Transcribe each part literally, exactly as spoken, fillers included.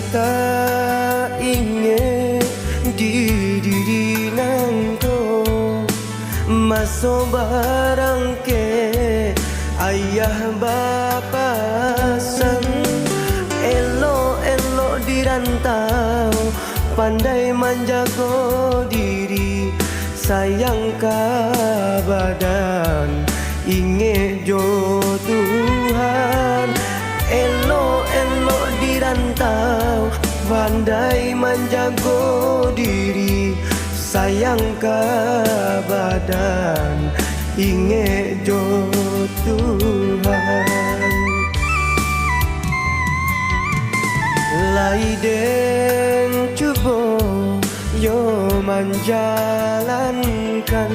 Ta ingek di diri nangko, maso barangkek ayah bapasan, elok-elok di rantau, pandai manjago diri, sayang ka badan. Ingek jo Tuhan, elok-elok di rantau, pandai manjago diri, sayang ka badan, ingek jo Tuhan. Lai den cubo yo manjalankan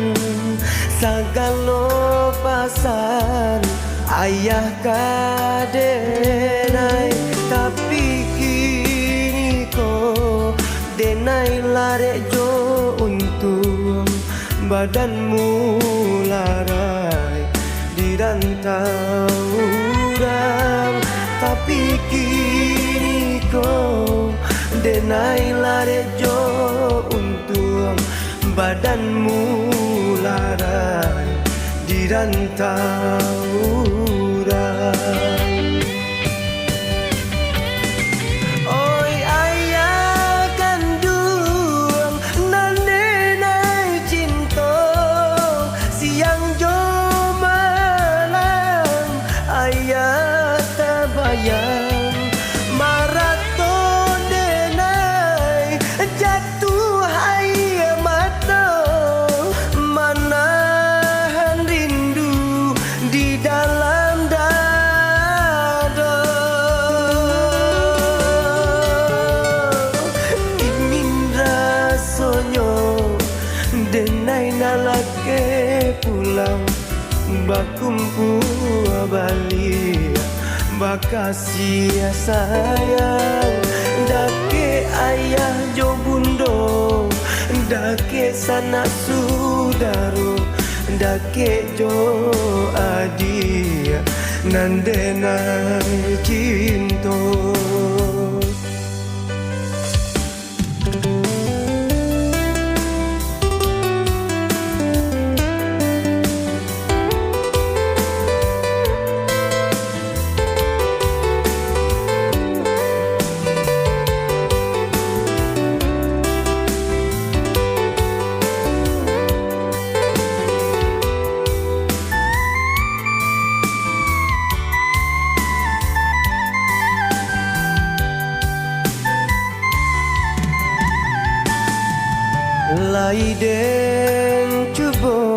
sagalo pasan ayah ka denai, tapi kini ko denai larek jo untuang, badan mularai di rantau urang, tapi kini ko denai larek jo untuang, badan mularai di rantau urang. Oi ayah kanduang, nan denai cinto, siang jo malam ayah tabayang, marato denai jatuh aia mato, manahan rindu di dalam dado. Ingin rasonyo denai nak lakek pulang, bakumpua baliak, bakasiah sayang, dakek ayah jo bundo, dakek sanak sudaro, dakek jo adiak nan denai cinto. Lai den cubo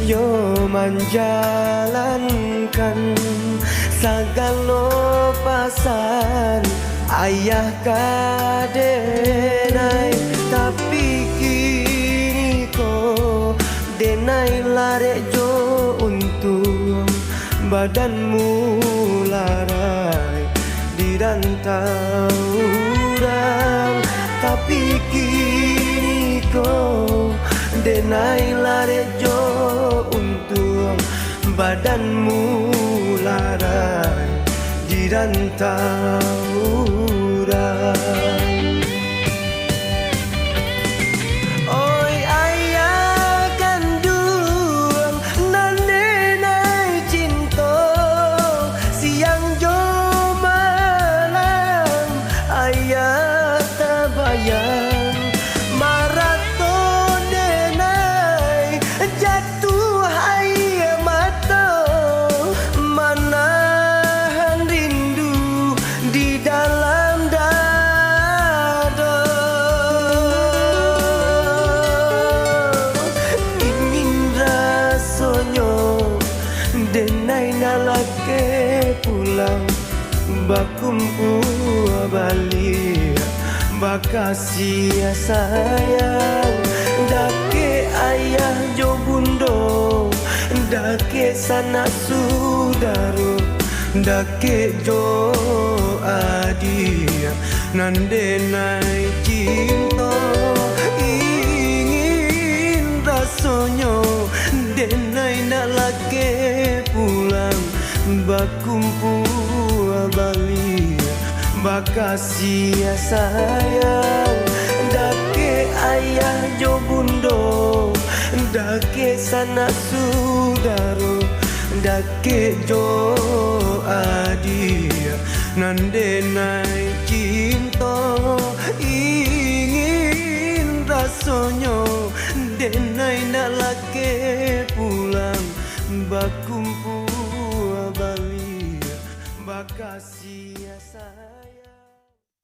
yo manjalankan sagalo pasan ayah ka denai, tapi kini ko denai larek jo untuang, badan mularai di rantau urang, tapi kini ko denai larek jo untuang, badan mularai di rantau urang. Oi ayah kanduang, nan denai cinto, siang jo malam ayah tabayang, marato denai jatuh aia mato, manahan rindu di dalam dado. Ingin rasonyo denai nak lakek pulang, bakumpua baliak, bakasiah sayang, dakek ayah jo bundo, dakek sanak sudaro, dakek jo adiak nan denai cinto. Ingin rasonyo denai nak lakek pulang, bakumpua baliak, Kasiah sayang, dakek ayah jo bundo, dakek sanak sudaro, dakek jo adiak, nan denai cinto ingin rasonyo, denai nak lakek pulang bakumpua baliak. Bakasiah sayang.